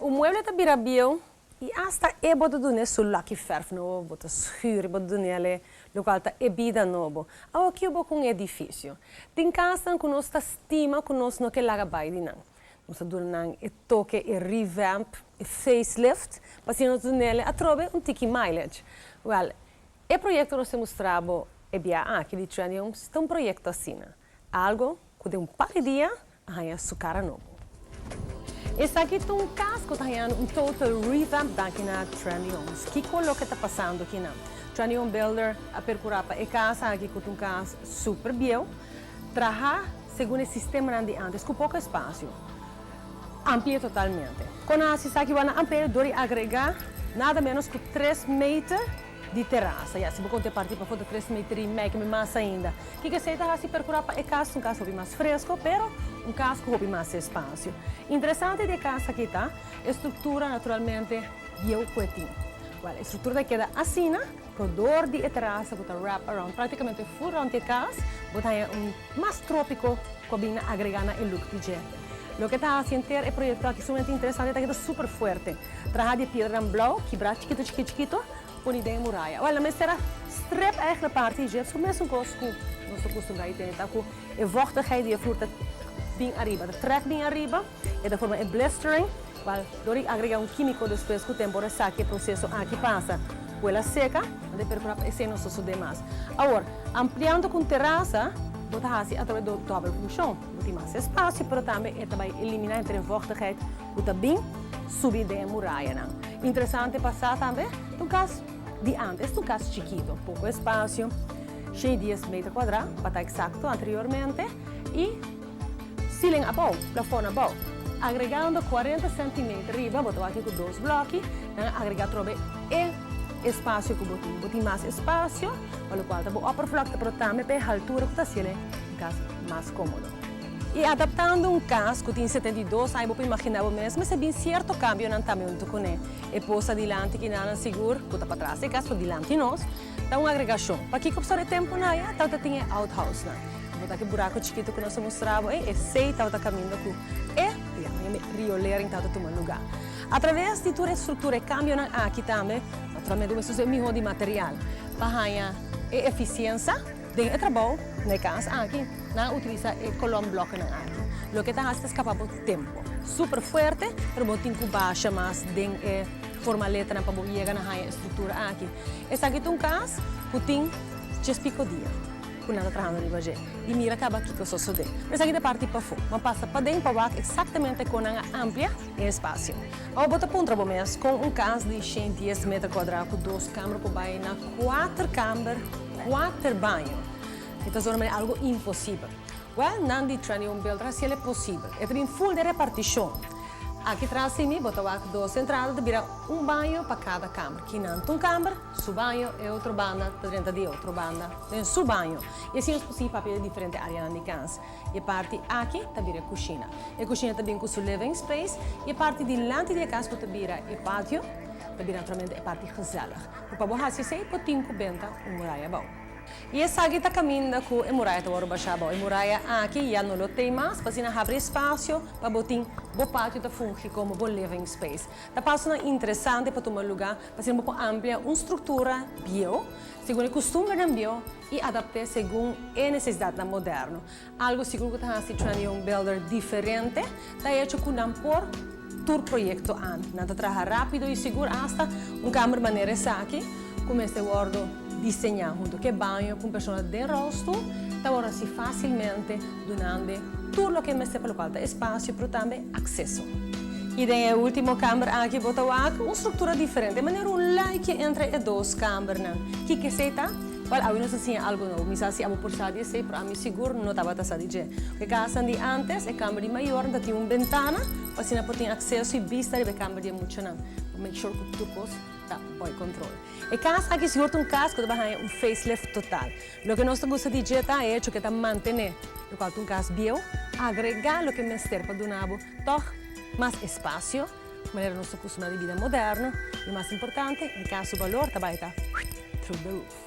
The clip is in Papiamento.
Un mueble ta bira bieu y hasta e bo ta dun'e su lucky verf nobo, bo ta schuur, bo ta dun'e locual ta e bida nobo. Awo kiu bo cu un edificio? Tin casnan cu nos ta stima cu nos no ke laga bay di nan. Nos ta duna nan e toke, e revamp, e facelift, pa asina nos dun'e atrobe un tiki mileage. Well, e proyecto nos ta mustra bo e bia aki di Trendy Homes ta un proyecto asina. Algo cu den un par di dia a haña su cara nobo. Esaki ta un cas cu ta hañando un total revamp danki na Trendy Homes. Kico loke ta pasando akinan? Trendy Home Builder a percura pa e cas aki cu ta un cas super bieu, traha segun e sistemanan di antes cu poco espacio. Amplia totalmente. Con a haci esaki? Wak nan amplia dor di agrega nada menos cu tres meter di terasa. Ya, si bo konta e parti pafó ta 3 meter i mei, keme mas ainda. Kiko esei ta hasi? Perkurá pa e kas un kas hopi mas fresko, pero un kas ku hopi mas espasio. Interesante di e kas aki ta e struktura naturalmente bieu ku e tin. Wèl, e struktura ta keda asina, pero dor di e terasa ku ta wrap around praktikamente full rònt di e kas, bo ta haña un mas trópiko ku a bin na agregá na e look di dje. Loke ta hasi henter e proyekto aki sumamente interesante ta ke ta super fuerte. Traha di piedranan blou, kibrá chikitu chikitu chikitu, pone den e muraya. Wèl, nan mester a strip eigenlijk parti di dje, pasobra mesun kos ku nos ta kustumbrá di tene ta ku e vochtigheid di e flur ta bin ariba, ta trèk bin ariba, e ta forma e blistering. Wèl, dor di agregá un kímiko despues ku tempu ora esaki e proseso aki pasa ku el a seka, nan ta perkurá pa esei no sosodé mas. Awor, ampliando ku un terasa, bo ta hasi atraves di dòbel funshon. Bo tin mas espasio, pero tambe e ta bai eliminá henter e vochtigheid ku ta bin subi den e murayanan. Interesante pa sa tambe, ta un kas di antes, ta un kas chikitu, poko espasio, 110 meter kuadrá, pa ta eksakto, anteriormente, i ceiling abou, plafòn abou. Agregando 40 centimeter riba, bo ta wak ku dos blòki, nan a agregá atrobe e espasio ku bo tin. Bo tin mas espasio, pa lokual ta bo oppervlakte, pero tambe pa e haltura ku ta hasiel e kas mas kómodo. I adaptando un kas ku tin 72 aña, bo por imaginá bo mes, mester bin sierto kambionan tambe huntu kuné. E pos adilanti kinanan sigur ku ta patras di e kas, pero dilanti nos, ta un agregashon. Pakiko pasobra e tempunan aya tabata tin e outhouse-nan. Bo ta ki buraku chikitu ku nos a mustra bo ei, esei tabata kaminda ku e riolering tabata tuma lugá. Atraves di tur e struktura, e kambionan aki tambe, naturalmente bo mester usa e mihó di material pa haña e efisiensa den e trabou. Na e kas aki, nan a utilisa e kolòmblòkenan aki. Loke ta hasi ta skapa bo tempu. Super fuerte, pero bo tin ku basha mas den e formaletanan pa bo yega na haña e struktura aki. Esaki ta un kas ku tin 10 piko dia ku nan ta trahando riba dje i mira kaba kiko sosodé. Pero esaki ta parti pafó. Bo a pasa paden pa wak eksaktamente kon nan a amplia e espasio. Awor bo ta puntra bo mes kon un kas di 110 meter kuadrá ku dos kamber por bai na kuater kamber, kuater baño. E ta zona manera algo imposibel. Wèl, nan di Trendy Home Builder hasiel e posibel. E ta bin full den repartishon. Aki tras di mi bo ta wak dos entrada ta bira un baño pa kada kamber. Kinan ta un kamber, su baño, e otro banda ta drenta di e otro banda den su baño. I asina nos por sigui papia di diferente areanan di kas. E parti aki ta bira e kushina. E kushina ta bin ku su living space i e parti dilanti di e kas ku ta bira e patio ta bira naturalmente e parti gezellig. Pero pa bo hasi esei bo tin ku benta un muraya abou. I esaki ta kaminda ku e muraya ta wòrdu bashá abou. E muraya aki ya no lo tei mas pa asina habri espasio pa bo tin bo patio ta fungi komo bo living space. Ta pasonan interesante pa tuma lugá pa asina bo por amplia un struktura bieu segun e kustumbernan bieu i adapt'é segun e nesesidatnan moderno. Algu sigur ku ta hasi Trendy Home Builder diferente ta e hecho ku nan por tur proyekto an. Nan ta traha rápido i sigur, asta un kamber manera esaki ku mester wòrdu diseñá huntu ku e baño ku un persona den rolstoel ta wòrdu hasi fásilmente dunando tur loke mester pa lokual ta espasio pero tambe akseso. I den e último kamber aki bo ta wak un struktura diferente, manera un luikje entre e dos kambernan. Kiko esei ta? Wèl, awe nos a siña algu nobo. Mi sa si abo por sa di esei, pero ami sigur no tabata sa di dje. E kasnan di ántes, e kamber di mayornan ta tin un bentana pa asina por tin akseso i bista riba e kamber di e muchanan, pa make sure ku tur kos ta boi kontrol. E kas aki sigur ta un kas ku ta bai haña un facelift total. Loke nos ta gusta di dje ta e hecho ku e ta mantené lokual ta un kas bieu, agregá loke mester pa duna bo tòg mas espasio, manera nos ta kustumá di bida moderno, i mas importante, e kas su balor ta bai ta through the roof.